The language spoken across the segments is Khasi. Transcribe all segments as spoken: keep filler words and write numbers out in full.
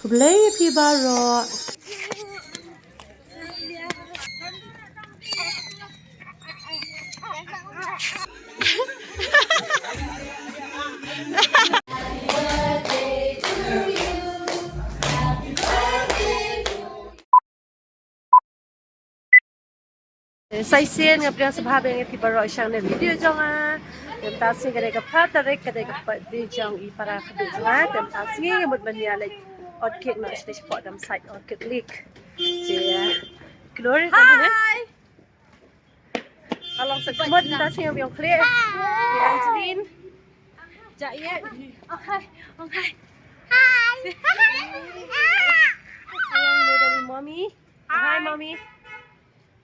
Khublei ïa phi baroh. Sa shisien nga pdiang sngewbha ïa phi baroh sha kane ka video jong nga. Te mynta ka sngi ka dei ka phra tarik, ka dei ka birthday jong i para khadduh jong nga. Te mynta ka sngi nga mut ban ïaleit ot cake noh shatei shapoh dam side Orchid Lake. Te, uh, Glory, hi. Ka long sa ka mut mynta ka sngi nga biang khlieh. Hi Angeline. Ja ïa. Okay, okay. Hi. Hi. Hi, Mommy. Hi, Mommy.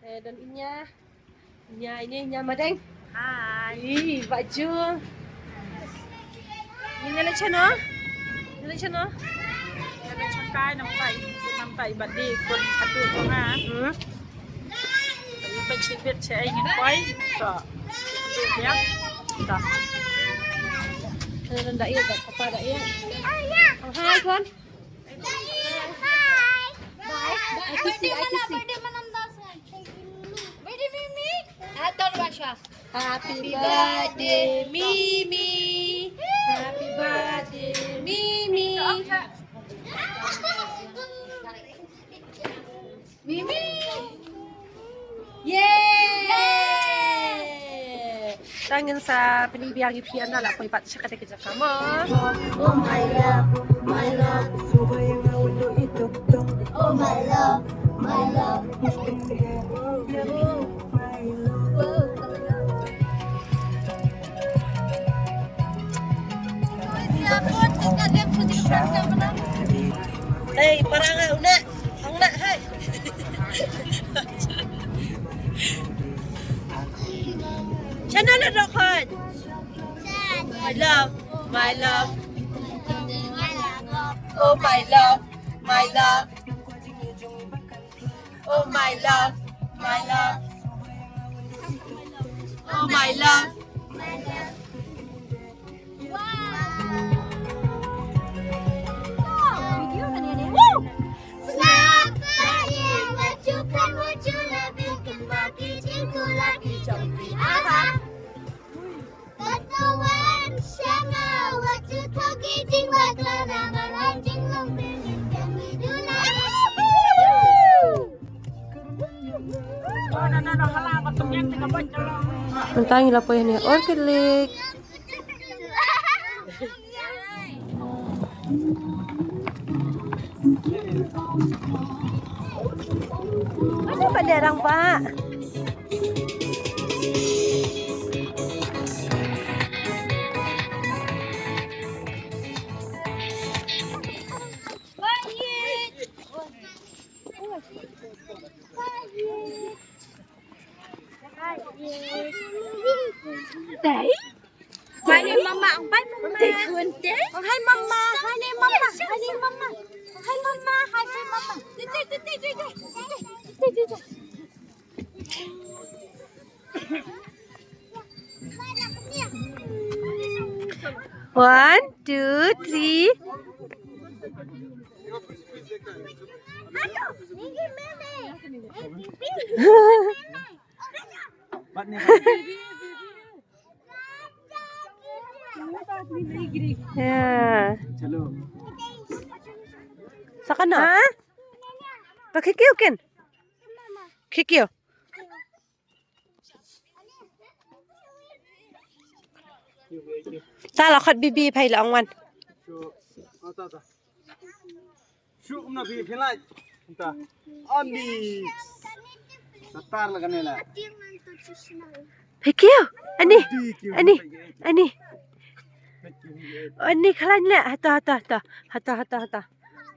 Eh, don Inya. Inya, ini Inya Madeng. Hi. Ih, baju. Ini ngala chano? Ngala chano? Ngala chakai nampai, nampai badi kun atu ko ha. Hmm. Badi pen sibit che ai ngin koi. So. Tu ya. Ta. Ngala da iya, da papa da iya. Hi, kon. Bye. Bye. Bye. Kisi, ai kisi. Happy birthday, Mimi. Happy birthday, Mimi. Mimi. Yay! Tang ngin sa pyni biang ïa phi ynda la poi pat sha kata ka jaka mo. Oh my love, my love. Oh my love, my love. Hey, para nga una, una, hey. Channel na dokon. My love, my love. Oh my love, my love. Oh my love, my love. Oh my love, my love. Mynta ngi la poi hangne Orchid Lake. Ada pada orang, Pak. Dai. Hai mama, hai mama. Hai mama, hai mama, hai mama. Hai mama, hai mama. Titi, titi, titi. Titi, titi. One, two, three. Yeah. Sakana. Ha? Pakai kiu kin? Kiu. Ta la khot bibi phai la ong wan. Shu, na bi phin lai. Ta. Ani. Satar la kane la. Phai kiu. Ani. Ani. Ani. Ani khlain le. Hata, hata, hata. Hata, hata, hata.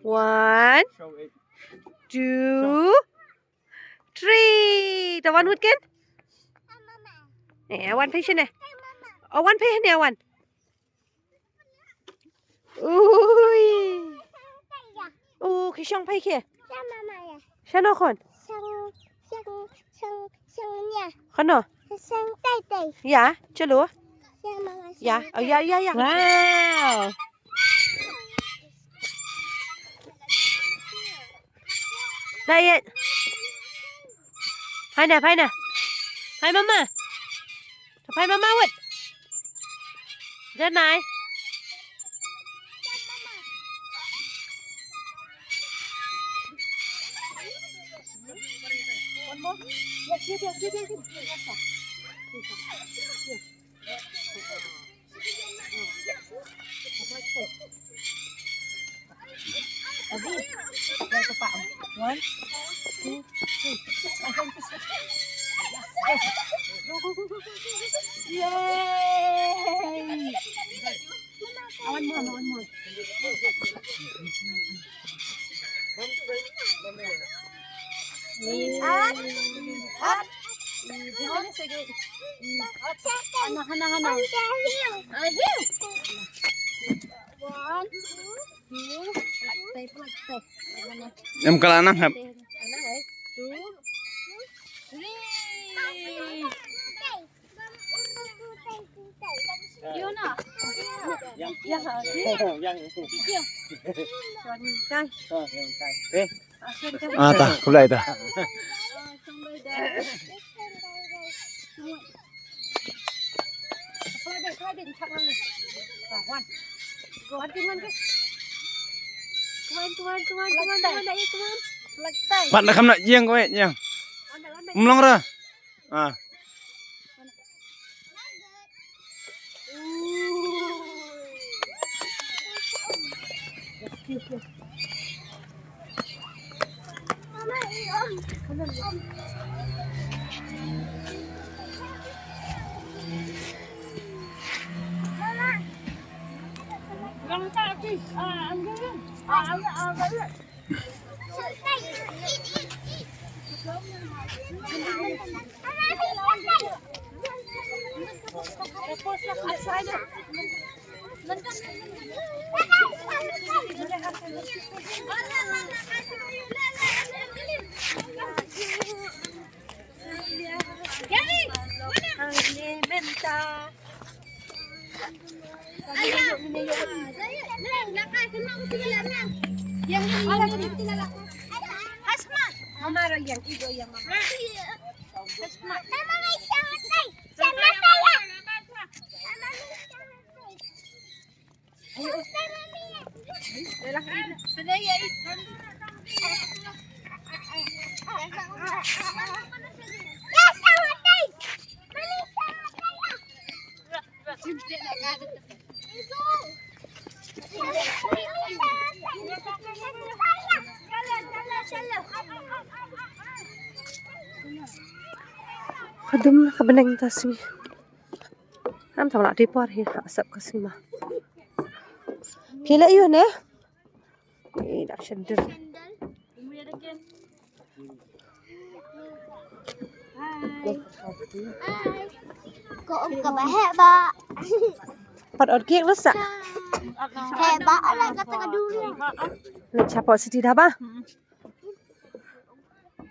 One. Two. Three. Ta wan wut ken? Eh, wan phai shane. Oh, wan phai hane wan. Ui. Oh, ki shong phai ke. Shano khon? Khano? Ya, chalo. Ya, oh, ya, ya, ya. Wow. Dai ïa. Phai na, phai na. Phai mama. Phai mama wut. Janai. One more. Yes, yes, yes, yes, yes. Yes, sir. Yes. One, two, three. Yes. Go, go, go, go, go, go. Yay! One more, one more. Up, up. Hana, hana, hana. One, two, two. Em kala nang hep. Two, three. Ah, ta, kulai ta. Pat na kham na ïeng ko eh, ïeng. Mlong ra. Ah. Ka dum ka bneng ta sngi. Ngam tang la dei por hi ha sap ka sngi ma. Phi la ïoh ne? Ih, dak shandal. Ko um ka ba heh ba. Pat ot kiek la sa. Heh ba ala ka ta ka duri. Leit sha pok siti dah ba.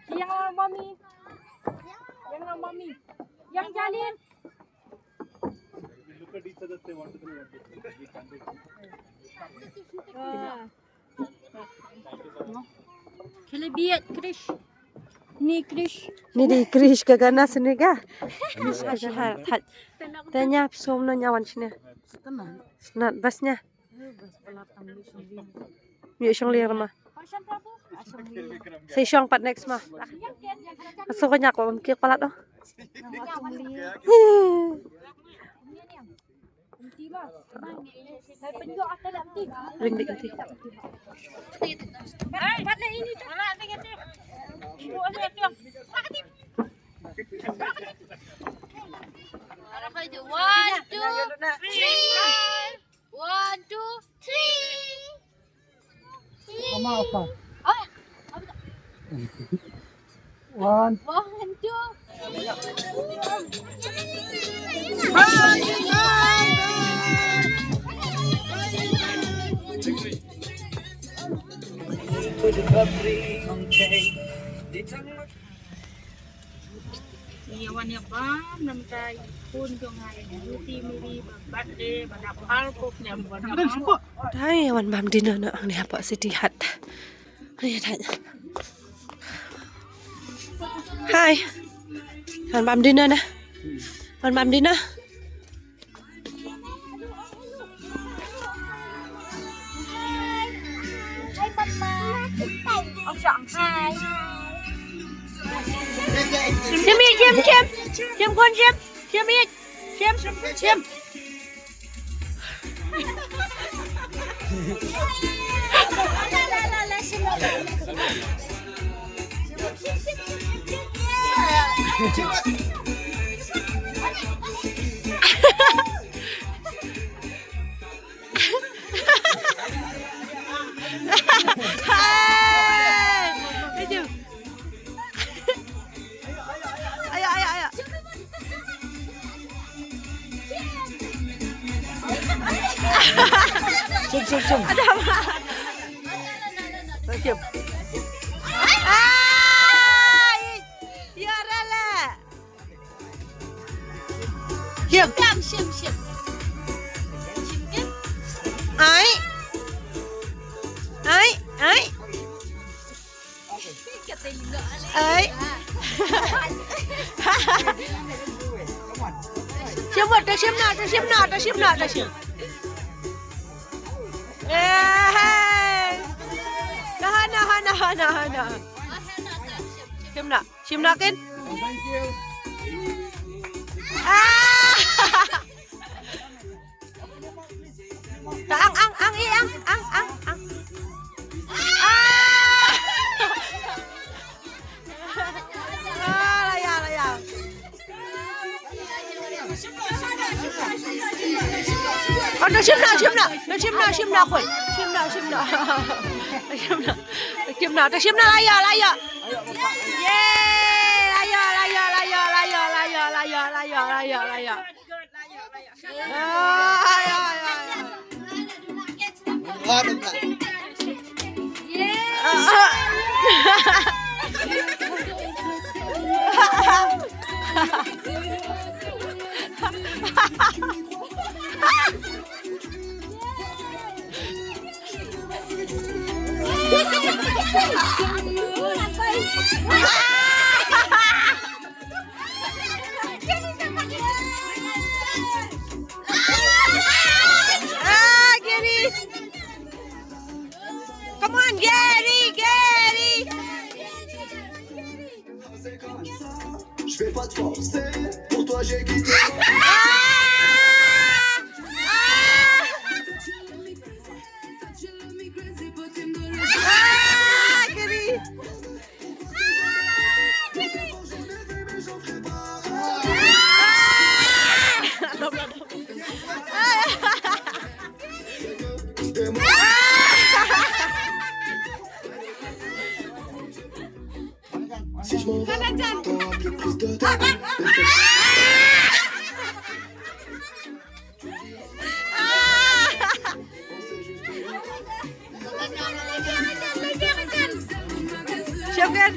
Yang mami. Yang mami. Yang jalin. Khele biat Krish. Ni Krish. Ni di Krish ka gana sini ka. Krish ka shahar. Tanya som no nyawan sini. Snat bas nya. Mute shong lir ma. Sei shong pat next ma. Aso ko nyak ko ki palat oh. Ring dik nanti. One, two, three. One, two, three. Mama apa? Oh. One. One, two. Ïa wan ïa bam namta i khun jong nga ïa Beauty Mary ba birthday ba da phar phew snem ba da bam. Dei ïa wan bam dinner noh hangne hapoh City Hut. Ïa dei. Hi. Wan bam dinner na. Wan bam dinner. Hi, Papa. Hi. Shim, shim, shim. Shim, khun, shim. Shim, shim. Shim, shim. Hai. Ayo, ayo, ayo. Shim, shim, shim. Ada apa? Shim. Ai, ya rela. Shim. Shim, shim, shim. Shim, shim. Ai. Ai, ai. Ai. Shim wat, to shim noh, to shim noh, to shim noh, to shim. Eh, hai. Nah, nah, nah, nah, nah. Shim noh, shim noh kin. Ah. Ang, ang, ang, eh, ang, ang, ang, ang. Ah! Ah, la ïa, la ïa. Oh, to shim noh, shim noh. To shim noh, shim noh, khun. Shim noh, shim noh. Shim noh. Shim noh, to shim noh, la ïa, la ïa. Yay! La ïa, la ïa, la ïa. Ah, Gary. Come on, Gary, Gary. Je vais pas te forcer, pour toi j'ai quitté. Ah! Ah! Ah, Gary. Si je m'en vais, t'auras plus de temps. Shukran.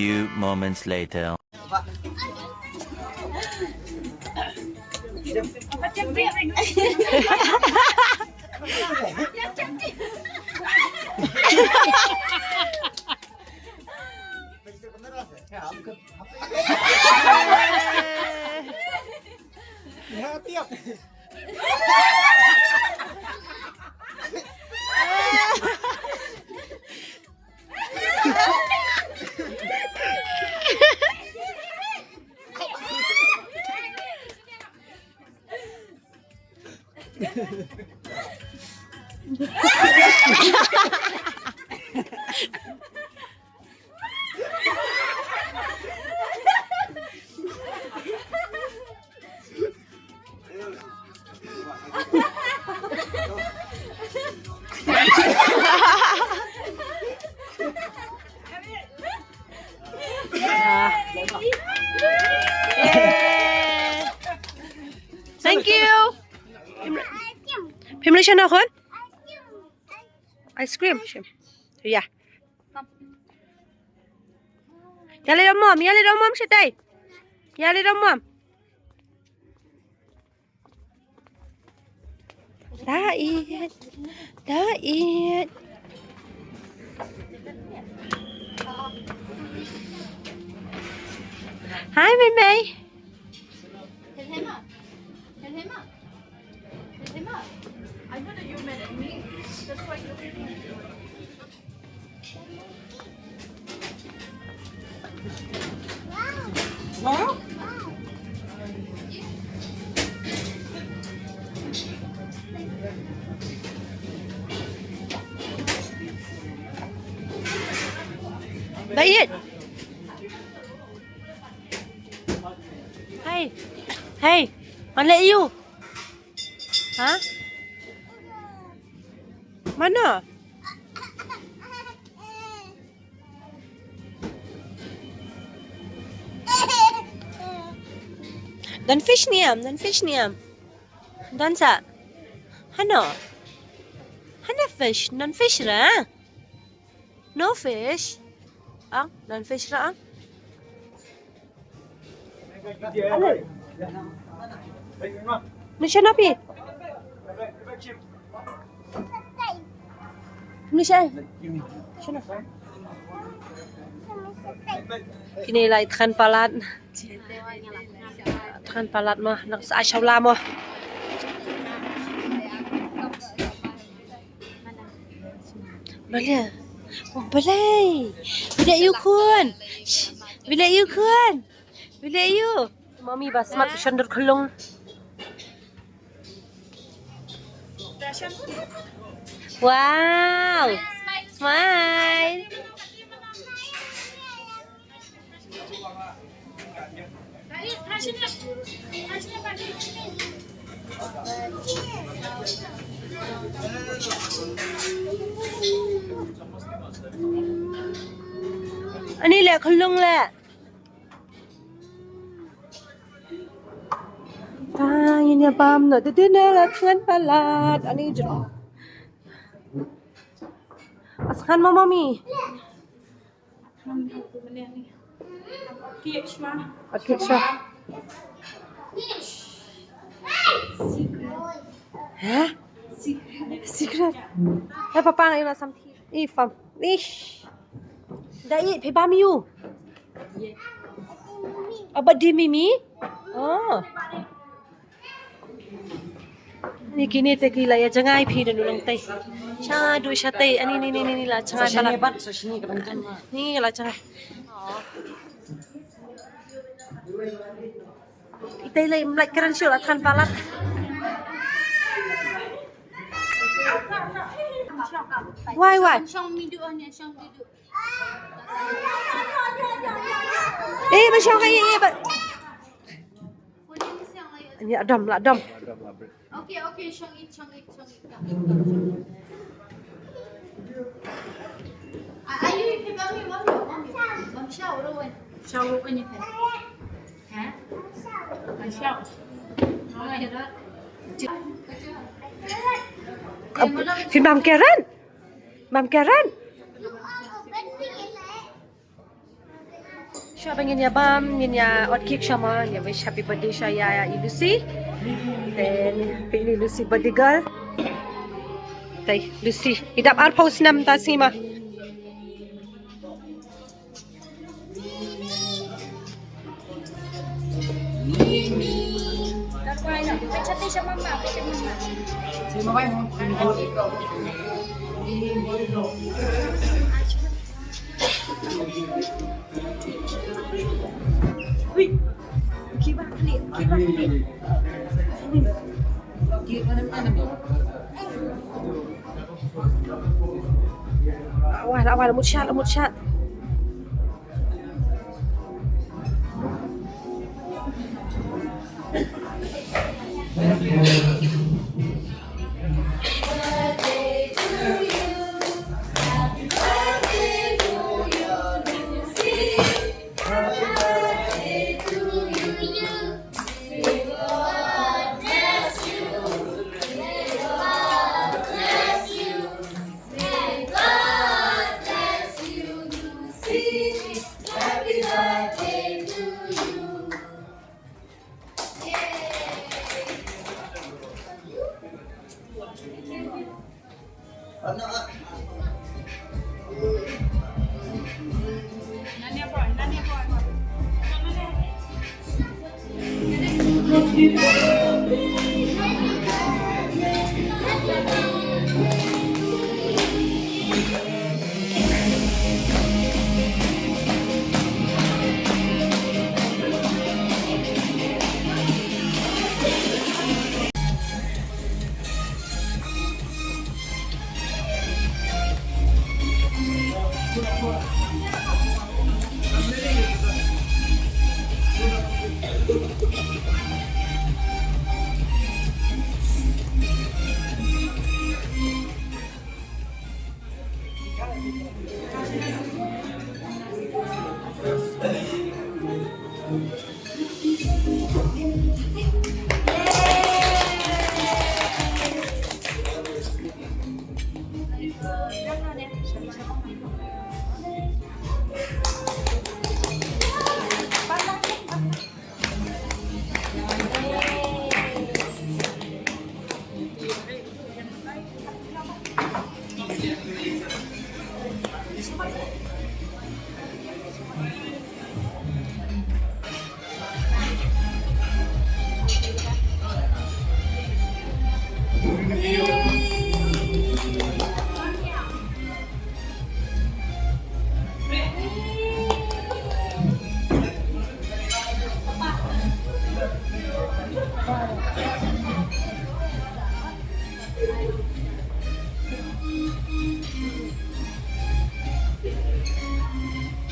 Few moments later. Thank you. Phim le shano khun? Ice cream. Shim. Ya. Ïa leit ïa mom, ïa leit ïa mom shatai. Ïa leit ïa mom. Da ïeit. Da ïeit. Hi, Mei Mei. Tell him up. Tell him up. Tell him up. I know that you met me. That's why you're waiting. Wow. Baik. Hey. Hey. Mana you? Ha? Mana? Don fish niam, don fish niam. Don sa. Hano? Hano fish, don fish ra. No fish. Ang, don fish ra ang. Ni shano phi? Ni shano? Shano? Kine la i than palat. Than palat mo, nang sa shawla mo. Balei? Balei? Balei ïa u khun? Shh, balei ïa u khun? Balei ïa u? Mami ba smat u shan dur khulung. Wow. Smile. Ani leh khulung leh. Ta ngin ïa bam noh te te na la thngan palat ani jrong. As khan mama mi. Akit sha. Hah? Secret. Hah, papa ngai ma sam thi. Ih, fam. Ish. Da i phi bam ïa u. Aba di mimi. Oh. Ni kine te ki la ïa jngai phi da u nongtei. Sha du sha tei ani ni ni ni la jngai. Sa shini palat. Bad sa shini ka ban jam ma. Ni la jngai. Itei lei mlai kren shu la than palat. Wai wai. Shong mi du ani shong mi du. Eh, ba shong ka, eh, eh, ba. Ni adam la adam. Okay, okay, shong it, shong it, shong it. Ayu, ipi bam, bam, bam, bam shaw ro wen. Shaw ro wen ipi. Ha? Bam shaw. Phi bam Karen? Bam Karen? Ba ngin ïa bam, ngin ïa ot cake sha ma, ïa wish happy birthday sha ïa, ïa i Lucy. Then, peit i Lucy birthday girl. Te Lucy, i dap arphew snem ta sngi ma. Wah, la wah, la mut shah, la mut shah.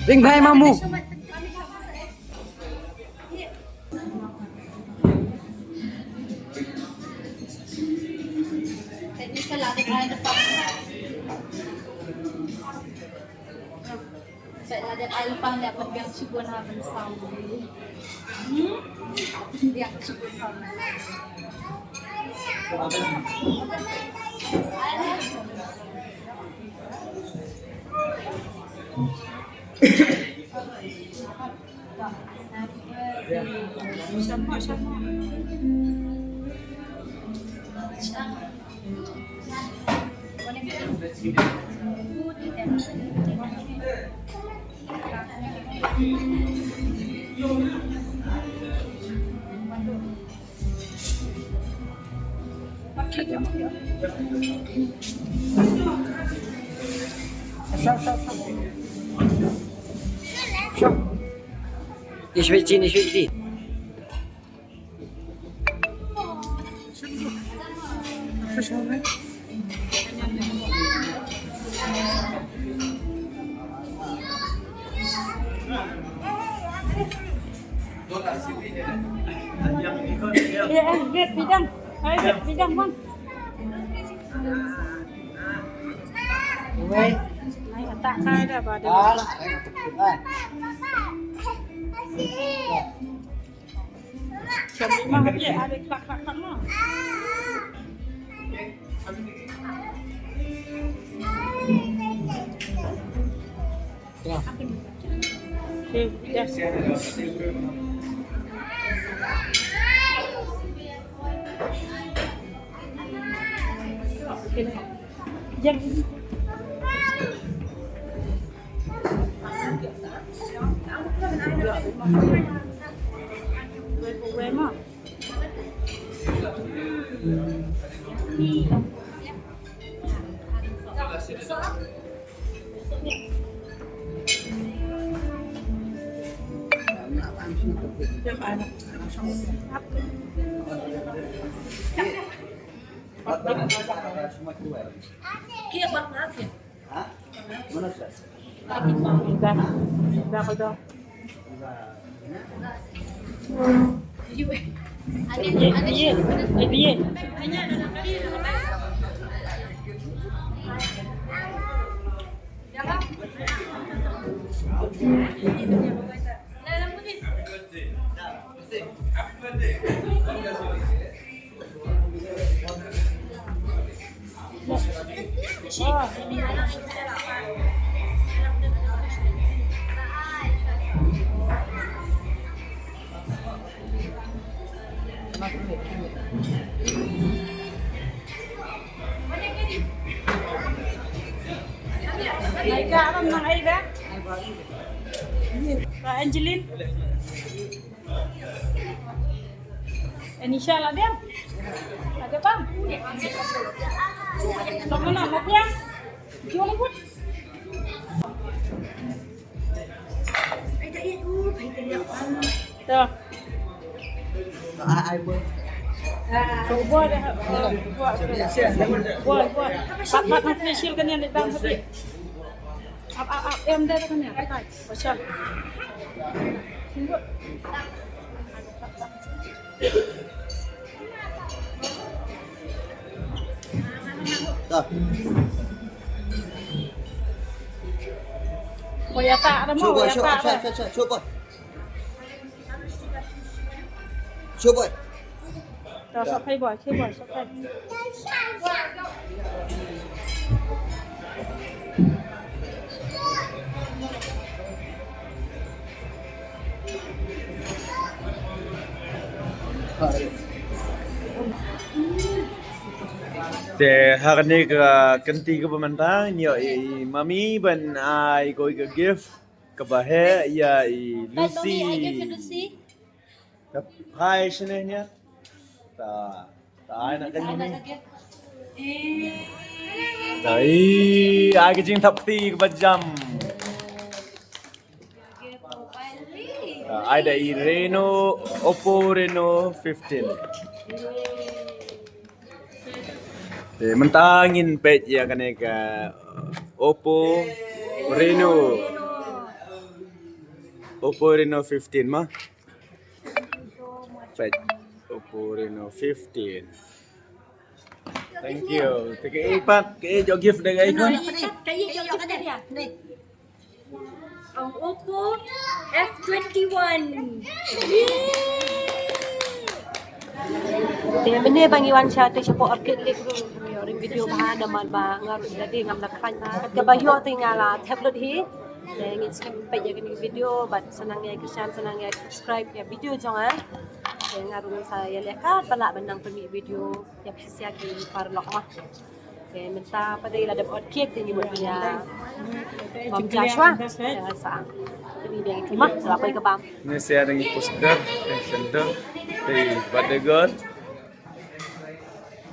Ring bhai mamu. Sure, sure, sure. Sure. Ishwit ji, Ishwit ji. Ya, eh, lihat bidang. Ayo, lihat bidang, Bang. Ayo, tak ada, ada. Naika, abang nang ai ba? Ba Angeline. Anisha lah dia. Ada bang. Sama nama dia. Jom ikut. Tuh. Buat, buat, buat. Pat, pat, pat, facial kan yang datang tapi. Ap, ap, ap, em dah kan ya, pat, pat. Facial. Tunggu. Dah. Oh, ya tak ada mau, cuba, ya cuba, tak ada. Cuba, cuba, cuba, cuba. Cuba. Dah, sok hai boy, hai boy, sok hai. Te ha kane ka kynti kaba mynta ngi ïoh i mami ban ai kawei ka gift kaba heh ïa i Lucy. Ka phai shane nia. Ta, ta ai na ka ni. Ta i ai ka jingthap kti kaba jam. Ah, ai da i Reno, Oppo Reno fifteen. Te mynta ngin peit ïa kane ka Oppo Reno. Oppo Reno fifteen ma. Peit Oppo Reno fifteen. Thank you. Te ka i pat, ka i jok gift da ka i kon. Ka i jok gift da ka i. Ang Oppo F twenty-one. Te mynne ba ngi wan sha te shapoh Orchid Lake ruh ngi ïoh ring video bha namar ba nga ruh da dei ngam da khlaiñ bha. Kaba ïoh te nga la thep lut hi. Te ngin skip peit ïa kane ka video bad sa nang ïa ki shan sa nang ïa subscribe ïa video jong nga. Te nga ruh ngan sa ïa leh kat ba lah ban nang pynmih video ïa phi sha ki paralok ma. Te mynta pat te la dep ot cake te ngi mut ïa Mam Joshua. Te sa. Te ngi dei ki ma la poi ka bam. Ngi sia dang poster te center te birthday girl.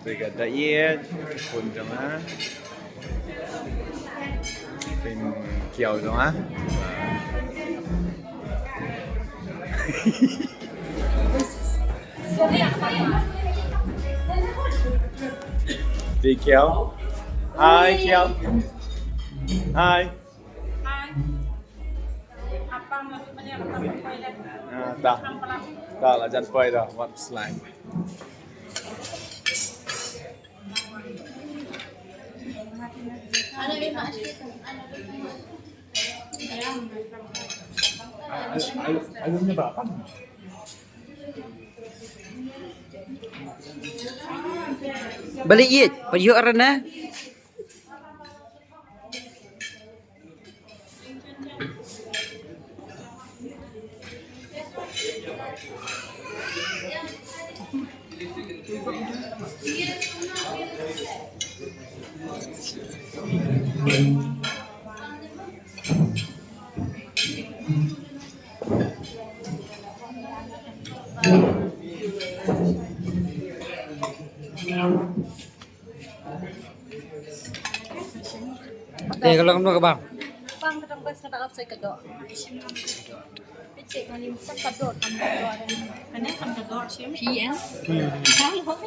Te ka da ïa phone jong nga. Pin kiaw jong nga. Te kiaw. Hi kiaw. Hi. Hi. Ah, ta. Ta la jan poi da wat slide. Balik ïit, payuk arana. Te ka long no ka bang. Bang ka dang bas ka dang ap sai ka dok. Picik mani sak ka dok, kam ka dok. Kane kam ka dok shim. P M. Hmm. Hello.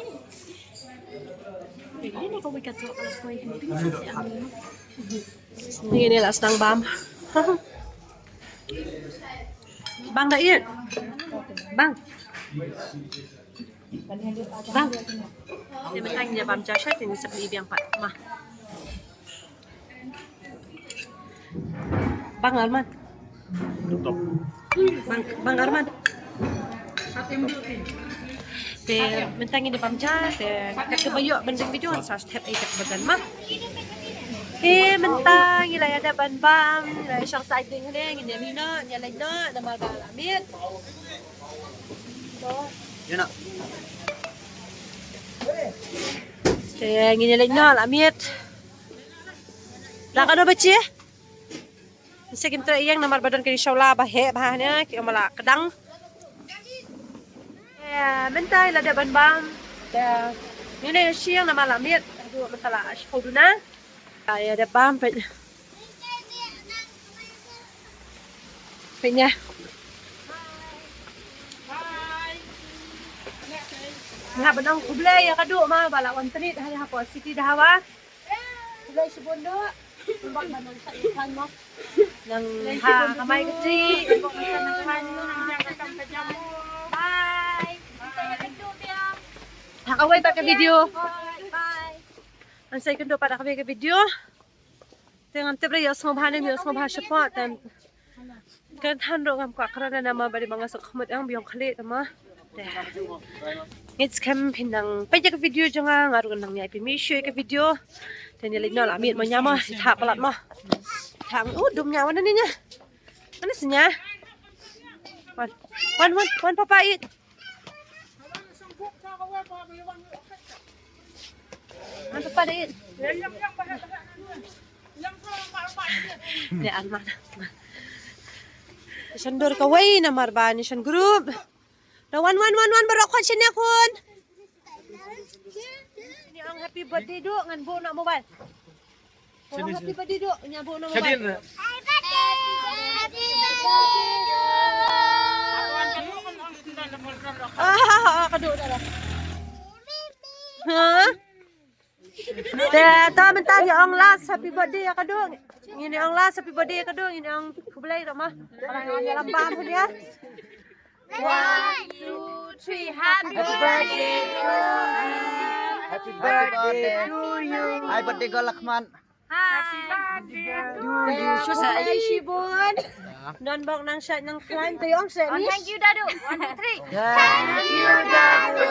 Ini ko ka dok kalau koi ini. Ini ni lah sedang bam. Bang dah iat. Bang. Bang. Te mynta ngin ïa bam ja sha te ngin sa plie biang pat ma. Bang Arman. Bang, Bang Arman. Te mynta ngin ïa bam ja te kat kaba ïoh ban ring video sa step ei kat ba don ma. Te mynta ngi la ïa dep ban bam, ngi la ïa shong side ding ne, ngin ïa mih noh, ngin ïa leit noh namar ba la miet. Ïa na. Te ngin ïa leit noh la miet. La ka no ba chi? Ngi sa kim treh ïeng namar ba don kine shawla ba heh bha ne ki ong ba la kdang. Te mynta la dep ban bam. Te ngin ïa shong namar la miet. Aduh mynta la shong duna. Ïa dep bam peit. Peit ïa. Nga ba nang khublei ïa ka duh ma ba la wan trit ha ïa hapoh city Dahwa. Khublei shibun duh. Nang ha kamai ka ji. Bye. Ha kawei pat ka video. Bye. Ngan sa ïakynduh pat ha kawei ka video. Te ngam tip re ïohsngew bha ne ym ïohsngew bha shapoh te. Kan than ruh ngam kwah kren namar ba dei ba nga sngewkhmut ïa ba ïong khlieh te ma. Te ngeit skhem phin nang peit ïa ka video jong nga, nga ruh ngan nang ïa phi mih shuh ïa ka video. Te ngi leit noh la miet mo ïa ma, thah palat mo. Thah u dum ïa wan ne ïa. Wan ne sñia. Wan wan wan wan papa it. Wan papa it. Ngi shan dur kawei namar ba ngi shan group. Da wan wan wan wan baroh khot shin ïa khun. Ngi ong happy birthday duh ngan buh noh mobile. Ong happy birthday duh ngan buh noh mobile. Ah, ka duh dah. Ha? Te ta mynta ngi ong last happy birthday ïa ka duh. Ngin ong last happy birthday ïa ka duh, ngin ong khublei ruh ma. Kala ngan ïalam bam phi ïa. One, two, three, happy birthday to you. Happy birthday to you. Happy birthday ko Lakhman. Happy birthday to you. Khublei shibun. Don bok nang shait nang khlaiñ te ong shait ni. Thank you dadu. One, two, three. Thank you dadu.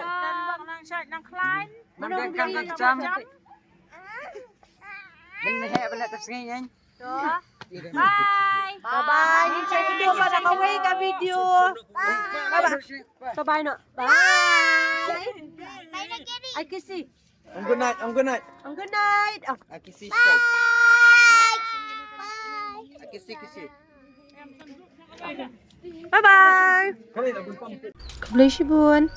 Don bok nang shait nang khlaiñ. Nang dang kang kang jam. Bye. Bye bye. Ngin sa ïakynduh pat ha kawei ka video. Bye bye. Bye bye noh. Bye. Ai kisi. Ong good night, ong good night. Ong good night. Oh. Ai kisi. Bye. Ai kisi kisi. Bye bye. Khublei shibun.